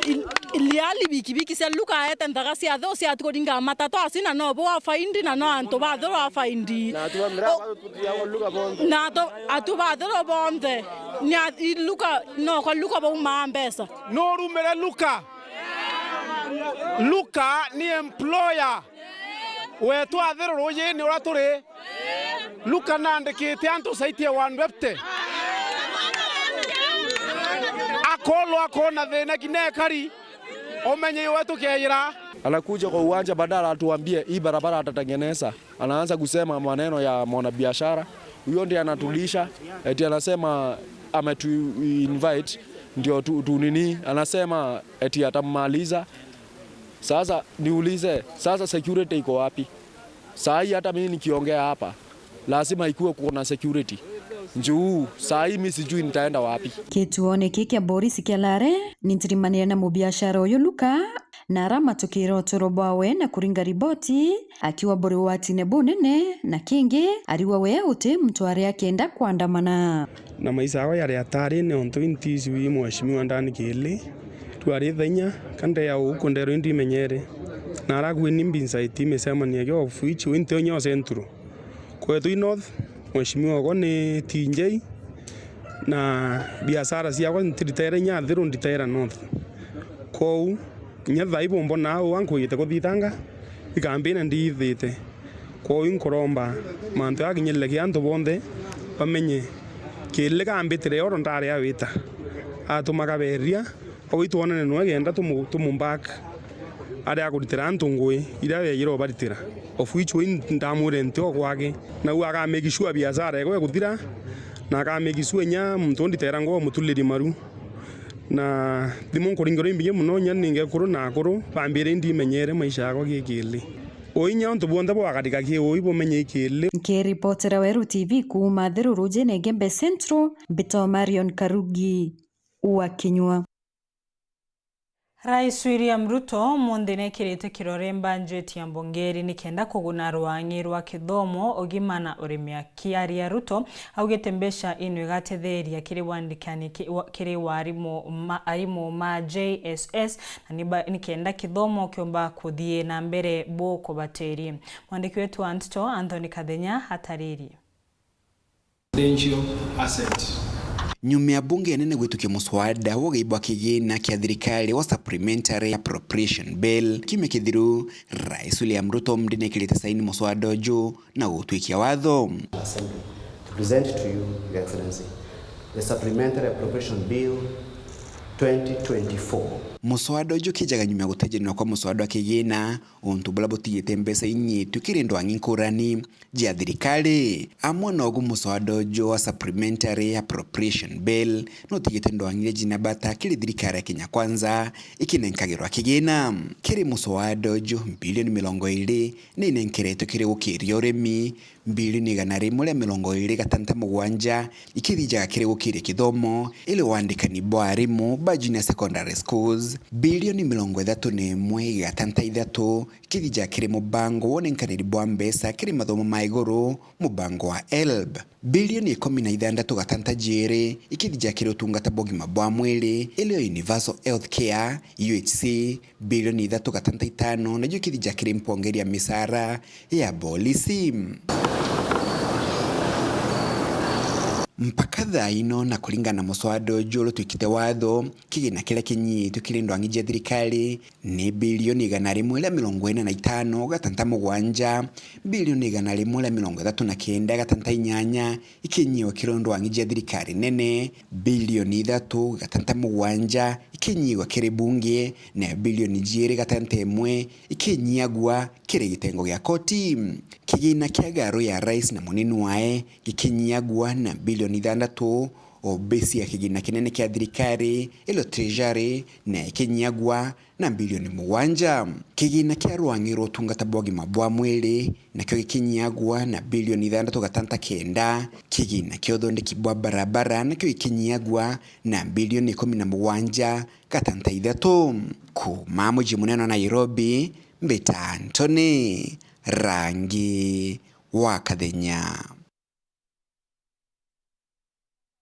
Il-, iliali bikibiki cia Luka aete nthaga cia thu ciati kuringa matatu aci na no bo afaindi na no antu bathuru afaindi. Na atu ba miraa O-, batu tutiagwa Luka bonthe. Na atu, atu bathuru bonthe. Ni a-, i Luka, no kwa Luka baumaa mbeca. Nurumire Luka. Luka ni employer wetu athiru rujini uria turi. Luka naandikite antu site ya one fifty. Akolwa akona thina kinya ekari, umenye iwe tukeyira. Anakuja kwa uwanja badala atuambie hii barabara atatengeneza. Anaanza kusema maneno ya mwanabiashara. Huyo ndiye anatulisha, eti anasema ametu invite ndio tu, tu nini, anasema eti atammaliza. Sasa niulize, sasa security iko wapi? Saa hii hata mimi nikiongea hapa, lazima ikuwe kuna security. Juu saa hii mimi sijui nitaenda wapi. Kituone kiki kia borisi kia Lare, nintirimania na mubiashara uyu Luka, na aramatukira uturo bwawe na kuringa riboti, akiwa buri ugwatine bunene, na kingi, ariwa we uti muntu ari akenda kwandamana. Na maisha yakwa yari atari ni untu intiji wi mheshimiwa ndani kili. Twari thaa inya, ka ndeya uku nderwa indimenyere. Na arakuwe ni mbinsaiti micemanio ya of which wi nti onyo central. Kwetu i north, mheshimiwa okwa ni T J, na biashara ciakwa ntiritaira inya athiru nditaira north. Kwou, inya thaa ii bumbona uu ankuite kuthitanga, ikambina ndiithite. Kwou inkuromba mantu jakinyirire ki antu bonthe bamenye kili gambitire oro ndari awita. Atuma kaberia, kwou itwonane nwe kenda tumu-, tumuback ari akuritira antu ngui iria yejire ubaritira. Of which we ndamwire nti o gwake. Nau akamake sure biashara ekwe ekuthira, na akamake sure inya muntu nditera ngoo mutuliri maru. Na thimu nkuringirwa imbingi mono, inya ninge ekuru na akuru bambire indimenyere maisha yakwa gikili. Uu inya untu bwonthe bwagatika ki uu ibumenye ikili. Nkiripotera Weru T V kuuma Athiru rujine Igembe Central, mbitwa Marion Karugi wa Kinyua. Rais William Ruto umunthi nekirite kirore mbanjeti ya mbunge iri nikenda kuguna rwang'i rwa kithomo, ugima na urimi. Akiaria, Ruto augite mbeca ino igatetheria kiri wandikani ki-, wa-, kiri warimu ma, arimu ma J S S, na niba-, nikenda kithomo kiumba kuthii na mbere bu kubatiri. Mwandiki wetu wa nteto Anthony Kathenya ataririe. Potential asset. Nyuma ya bunge nene gwitukia muswada wa ugai bwa kigina kia thirikari wa Supplementary Appropriation Bill kiumia kithiru, Rais William Ruto ndinekirite saini muswada uju na gutwikia watho. Assembly to present to you, Your Excellency, the Supplementary Appropriation Bill twenty twenty-four. Muswada uju kijaga nyuma ya gutejanirwa kwa muswada wa kigina, untu buria butigite mbeca inyitue kiri ndwang'i nkurani jia thirikari. Amwe nogu muswada uju wa Supplementary Appropriation Bill nutigite ndwang'i iria jina bata kiri thirikari ya Kenya Kwanza ikinenkagirwa kigina. Kiri muswada uju, bilioni mirongo iri ni inenkeretwe kiri gukiria urimi, bilioni igana rimwe ria mirongo iri gatanta mugwanja ikithijaga kiri gukiria kithomo, iri wandikani bwa arimu ba junior secondary schools, bilioni mirongo ithatu na imwe gatanta ithatu ikithijaga kiri mubango wa unenkaniri bwa mbeca kiri mathomo ma iguru, mubango wa helb, bilioni ikumi na ithandatu gatanta jiiri ikithijaga kiri utungata bwa ugima bwa mwiri, iri yo Universal Health Care, U H C, bilioni ithatu gatanta itano najo ikithija kiri mpongeri ya micara ya bolisi. Mpaka thaa ino, na kuringana na muswada uju uria utwikite watho, kigina kiria kinyiitue kiri ndwang'i jia thirikari ni bilioni igana rimwe ria mirongo ina na itano gatanta mugwanja, bilioni igana rimwe ria mirongo ithatu na kenda gatanta inyanya ikinyiwa kiri ndwang'i jia thirikari nene, bilioni ithatu gatanta mugwanja ikinyiagua kiri bunge, na bilioni jiiri gatanta imwe ikinyiagua kiri gitengo gia koti. Kigina kia ngaro ya rais na munini wae gikinyiagua na bilioni ithantatu, obisi ya kigina kinene kia thirikari, ilo treasury, na ikinyiagua na bilioni mugwanja. Kigina kia rwang'i rwa utungata bwa ugima bwa mwiri nakio gikinyiagua na bilioni ithantatu gatanta kenda. Kigina kia uthondeki bwa barabara nakio gikinyiagua na bilioni ikumi na mugwanja gatanta ithatu. Kuuma muji munene wa Nairobi, mbita Anthony Rangi wa Kathenya.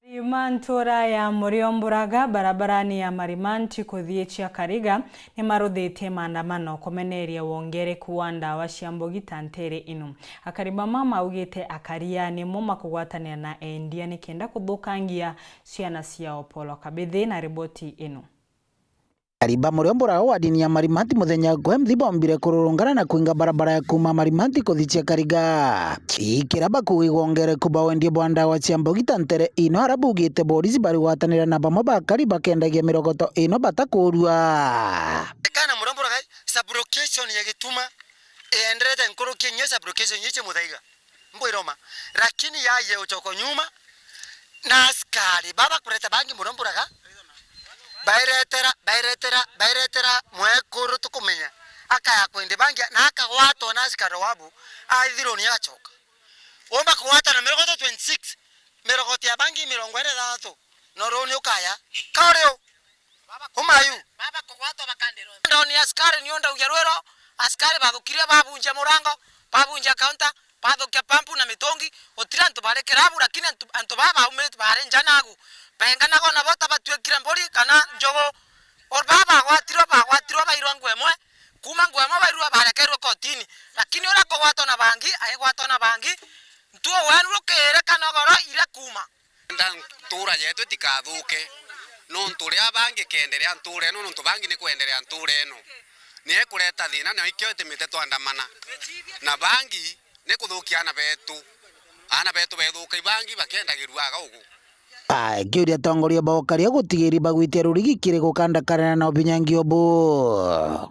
Arimi ma ntuura ya Muriomburaga barabarani ya Marimanti kuthii Chiakariga ni maruthitie maandamano kumeneria wongereku wa ndawa cia mbugi ta nteere ino. Akari bama maugite akaria nimo makugwatanira na endia nikenda kuthukangia ciana ciao. Polo Kabithi na riboti ino. Akari ba Muriomburaga wa wodini ya Marimanti muthenya gwe mthi bombire kururungana na kwinga barabara ya kuuma Marimanti kuthii Chiakariga. Ikira bakuuga igwongereku ba wendia bwa ndawa cia mbugi ta nteere ino, aria baugite borisi barigwatanira na bamwe ba akari bakendagia mirogoto ino batakuurua. Kana Muriomburaga sub-location ya Gituma ienderete nkuruki nyo sub-location ici Muthaiga. Mbwiroma. Lakini yaye uchoko nyuma, na askari baba kureta bangi Muriomburaga, bairetera, bairetera, bairetera mwekuru tukumenya. Akaya kwendi bangi, na akagwatwa na askari wabu, aithirwo ni agachoka. Umba kugwatwa na mirogoto twenty-six, mirogoto ya bangi mirongo iri na ithatu, no ruu ni ukaya. Ka uri u? Kumayu. Baba kugwatwa bakandiro. Ndoni askari ni undaugia rwiro, askari bathukirie babunja murango, babunja counter, bathukia pampu na mitungi, gutiri antu bari kirabu, lakini antu, antu baa baumite bari nja nagu. Benganago nabo ta batuikire mburi kana njogu. O baa bagwatirwe, bagwatirwe bairwa nguo imwe, kuuma nguo imwe bairwa barekerwe kotini. Lakini uria akugwatwa na bangi, aigwatwa na bangi, ntuo wenu rukiri kana ugoro iria kuuma. Nda ntuura yetu itikathuke, nontu uria bangi keenderea ntuura ino, nontu bangi ni kwenderea ntuura ino. Ni ekureta thiina, na ikio itumite twandamana. Na bangi ni kuthukia aana betu. Aana betu bethuka, ibangi bakiendagirua aga ugu. Akiuria atongoria ba ukaria gutigiria bagwitia rurigi kiri gukandakanira na ubinyangi ubu.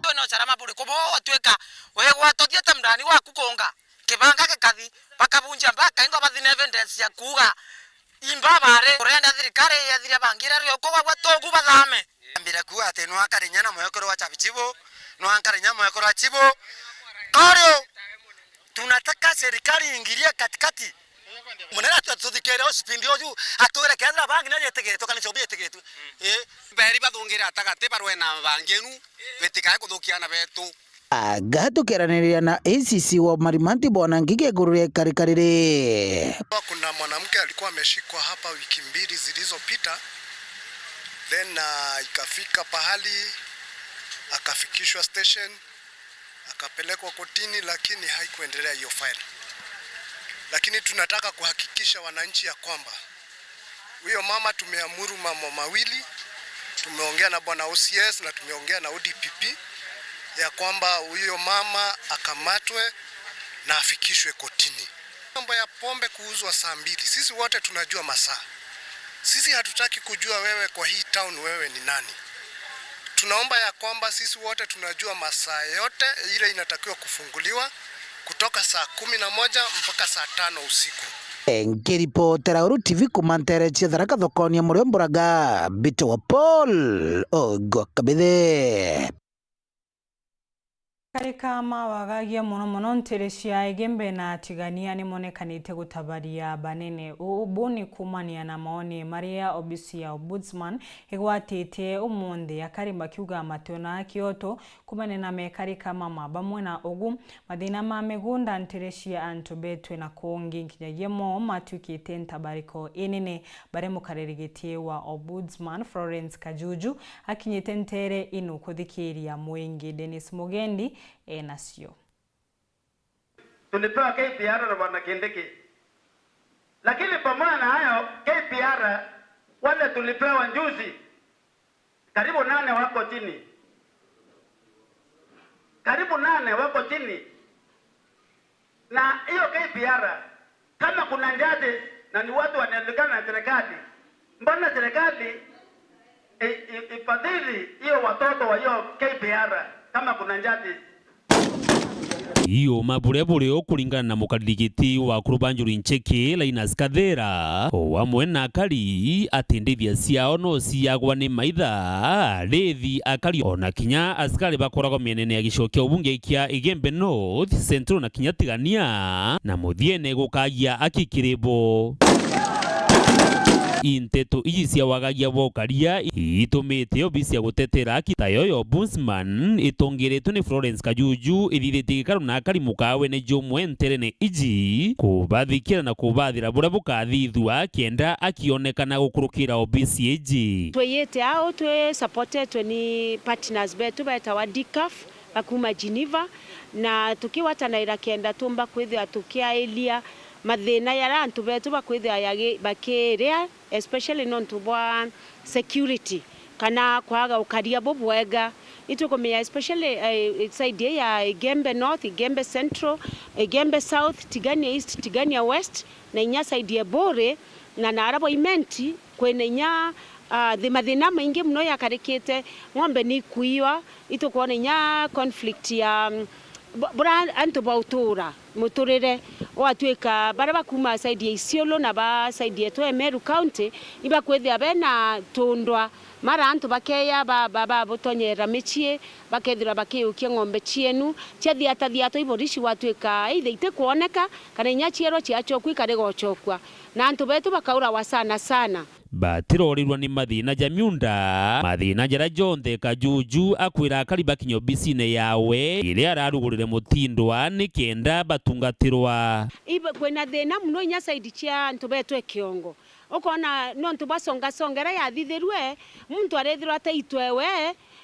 Twina ucarama buriku buu utwika wigwatwa thiete mndani waku kunga? Kibanga gikathi, bakabunja mpaka ingo bathi na evidence ya kuuga imba bari urenda thirikari yethire bangire rio kugwa gwa tugu bathame. Ambire kuuga ati nwankare inya na mwekuru wa chabi chibu, nwankare inya mwekuru wa chibu. Korio, tunataka serikali iingilie katikati. Munene atu-, atuthikire uspindi uju, atwire kethira bangi ni yetigitwe kana chobi yetigitwe. Eh. Beri bathungire atagati barwe na bangi enu, bitikae kuthukia aana betu. Aga tukiaraniriria na A C C wa Marimanti Bwana Ngigi iguru ria ikarika riri. Kuna mwanamke alikuwa ameshikwa hapa wiki mbili zilizopita, then, ah, ikafika pahali akafikishwa station, akapelekwa kotini, lakini haikuendelea hiyo file. Lakini tunataka kuhakikisha wananchi ya kwamba huyo mama tumeamuru mambo mawili, tumeongea na bwana O C S na tumeongea na O D P P, ya kwamba huyo mama akamatwe na afikishwe kotini. Mambo ya pombe kuuzwa saa mbili, sisi wote tunajua masaa. Sisi hatutaki kujua wewe kwa hii town wewe ni nani. Tunaomba ya kwamba sisi wote tunajua masaa yote ile inatakiwa kufunguliwa kutoka saa kumi na moja mpaka saa tano usiku. Nkiripotera Uru T V kuuma nteere cia Tharaka thokoni ya Muriomburaga, mbitagwa Paul Ogwa Kabithe. Karika mawagagia mono mono nteere cia Igembe na Tigania nimonekanite gutabaria banene. Ubu ni kuumania na maoni maria obisi ya Ombudsman igwatite umunthi, akari bakiuga mationa kioto kumania na mekarika mama. Bamwe na ugu, mathina ma migunda nteere cia antu betwe na kungi nkinyagia mo matwikite ntabariko inene. Baria mukariri giti wa Ombudsman Florence Kajuju akinyite nteere ino kuthikiria mwingi. Dennis Mugendi enacio. Tulipewa K P R na Bwana Kindiki. Lakini pamoja na hayo, K P R wale tulipewa juzi, karibu nane wako chini. Karibu nane wako chini. Na hiyo K P R, kama kuna judges na ni watu wanajulikana na serikali, mbona serikali I-, i-, ifadhili hiyo watoto wa hiyo K P R kama kuna njati. Iuma buria buri o kuringana na mukariri giti wa Kurubanjuri Ncheke, Linus Kathera, o amwe na akari, ati ndithia ciao no ciagwa ni maitha, rithi akari, ona kinya askari bakoragwa mienene ya gicigo kia ubunge kia Igembe North, Central na kinya Tigania, na muthiene gukagia aki kiri bo. Inteto iji cia wagagia bwa ukaria itumite obisi ya gutetera aki tayo ya Ombudsman itongeretwe ni Florence Kajuju ithithitie gikaru na akari mukawene jumwe nterene iji, kubathikira na kubathira buria bukathithua kenda akionekana gukurukira obisi iji. Twiyite au twi supportetwe ni partners betu betawa D C A F, ba kuma Geneva, na tukigwatanaira kenda tumba kwithira tukiairia mathina jaria antu betu bakwithira yagi-, bakiria, especially nontu bwa security kana kwaga ukaria bubwega. Itukumenya especially, eh, side ii ya Igembe North, Igembe Central, Igembe South, Tigania East, Tigania West, na inya side ya Buuri, na naara bwa Imenti, kwina inya, ah, thi-, mathina maingi mono jakarikite, ng'ombe ni ikuiwa, itukwona inya conflict ya, mm, bu-, bura antu bautura muturire, gwatuika baria bakuma side ya Isiolo na ba side yetu ya Meru County, ibakwithia bena tundwa, mara antu bakeya ba, ba, babutonyera micii, bakethirwa bakiukia ng'ombe cienu, ciathiatathiatwa iborisi gwatuika either itikwoneka, kana inya cierwa ciacokua ikarega ucokua, na antu betu bakaurawa sana sana. Batirorirwa ni mathina ja miunda, mathina jaria jonthe Kajuju akwira akari bakinya obisine yawe, iria ararugurire mutindwa ni kenda batungatirwa. Ibe-, kwina thina mono inya side cia antu betu e Kiongo. Ukona nontu bwa songa songa iria yathithirue, muntu arethirwa ataitwe we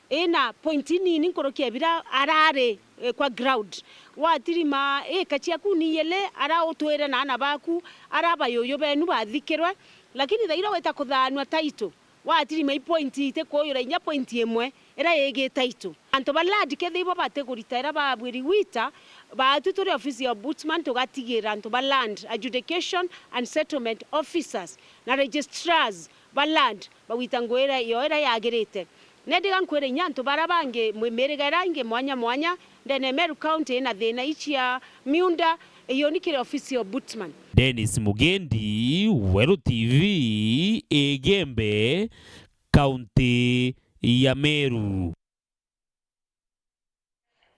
ina point nini nkuruki ya biria arari, eh, kwa ground. Watirima ika ciaku ni ijiri, ara utwire na aana baku, ara bayuyu benu bathikirwe, lakini thaira wita kuthaanua title, watirima i point iti kuyura inya point imwe iria igi title. Antu ba land kethira ibo batikurita iria babwiri gwita, baatu turi ofisi ya Ombudsman tugatigira antu ba land, adjudication and settlement officers na registrars ba land bagwita ngugi iria yo iria yagirite. Nendi gankwire inya antu bara bangi, mwi-, miriga iria ingi mwanya mwanya ndene ya Meru County ina thina ici ya miunda, iyo ni kiri ofisi ya Ombudsman. Dennis Mugendi, Weru T V, Igembe, kaunti ya Meru.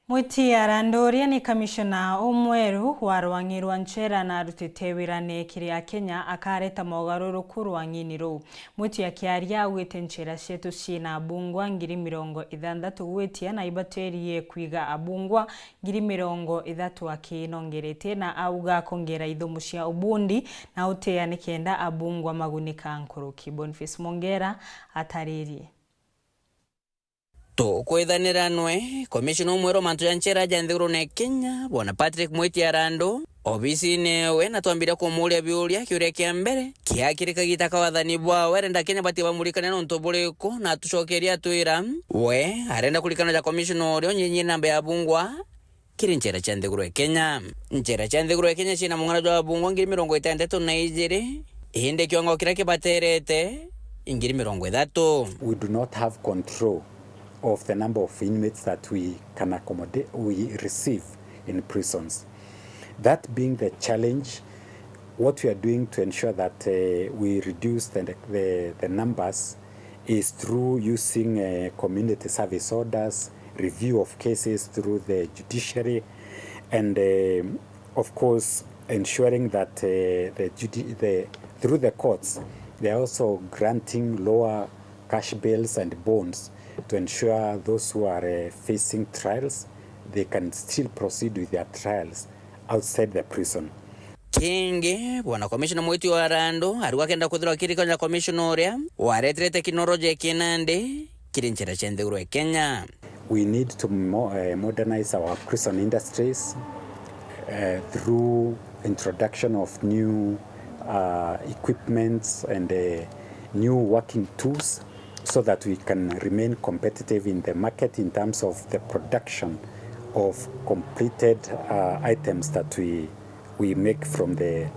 Mwiti Arandå, uria ni kamishona umweru wa rwang'i rwa nchera na arutite wirane kiri Akenya, akareta mogaruruku rwang'ini ruu. Mwiti akiaria augite nchera cietu ciina abungwa ngiri mirongo ithanthatu gwitia na ibatirie kwiga abungwa ngiri mirongo ithatu akinongeretie, na auga akongera ithumu cia ubundi na utia nikenda abungwa magunika nkuruki. Boniface Mongera ataririe. Tukwithanira nwe, komishona umweru wa mantu ja nchera ja nthigurune Kenya, bwana Patrick Mwiti Arandu, obisine ewe, na twambiria kumuuria biuria. Kiuria kia mbere, kiakiri kagita ka wathani bwawe, arenda Kenya batie bamurikane nontu buriku, na atucokerie atwira, we arenda kurikana ja komishona uria unyenye namba ya bungwa kiri nchera cia nthiguru ya Kenya. Nchera cia nthiguru ya Kenya ciina mung'ana jwa abungwa ngiri mirongo itantatu na ijiri, indi kiongo kiria kibaterete ngiri mirongo ithatu. We do not have control of the number of inmates that we can accommodate, we receive in prisons. That being the challenge, what we are doing to ensure that, uh, we reduce the, the, the numbers is through using, uh, community service orders, review of cases through the judiciary, and, uh, of course, ensuring that, uh, the judi-, the, through the courts, they are also granting lower cash bails and bonds to ensure those who are, uh, facing trials, they can still proceed with their trials outside the prison. Kingi, bwana komishona Mwiti wa Arandu ariuga akenda kwithirwa akirikana komishona uria waretire teknoloji kinandi kiri nchera cia nthiguru ya Kenya. We need to mo-, eh, modernize our prison industries, eh, through introduction of new, uh, equipments and, eh, new working tools so that we can remain competitive in the market in terms of the production of completed, uh, items that we, we make from the,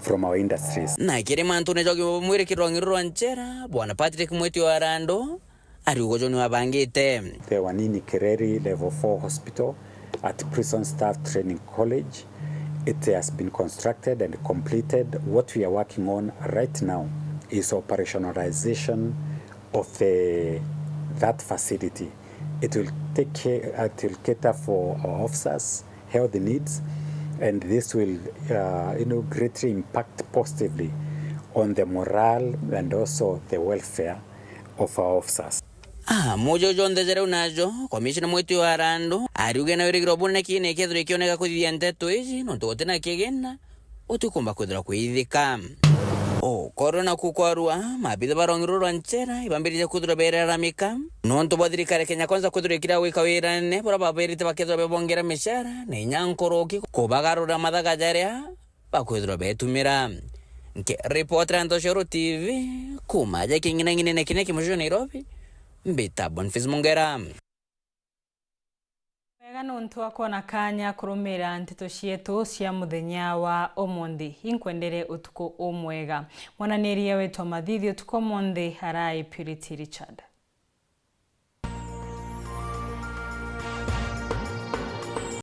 from our industries. Na kiri mantune ja ugima bwa mwiri kiri rwang'i ruru rwa Nchera, Bwana Patrick Mwiti wa Rando ariuga uju ni wabangite. The Wanini Kereri Level four Hospital at Prison Staff Training College, it has been constructed and completed. What we are working on right now is operationalization of the, that facility. It will take care, it will cater for our officers' health needs, and this will, uh, you know, greatly impact positively on the morale and also the welfare of our officers. Ah, mujo jonthe jareu najo, Commissioner Mwiti wa Rando ariuge na wirigiro bunene kigina ikethirwa ikioneka kuthithia nteto iji, nontu gutina kigina utikumba kwithirwa kuithika. Ukorwe na kukwarua, maabitha ba rwang'i ruru rwa Nchera ibambiritie kwithirwa beraramika nontu bwa thirikari ya Kenya Kwanza kwithirwa ikira gwika wirane buria baberite bakethirwa bebongera micara na inya nkuruki kubagarurira mathaga jaria bakwithirwa betumira. Nkiripotera Ntoshoro T V kuma aja king'inang'inene kiria kimucoco Nairobi, mbita Boniface Mungera. Wega nontu wa kwona kanya kurumira nteto cietu cia muthenya wa umunthi. Inkwendere utuku umwega. Mwananiria wetu wa mathithi utuku umunthi arai Purity Richard.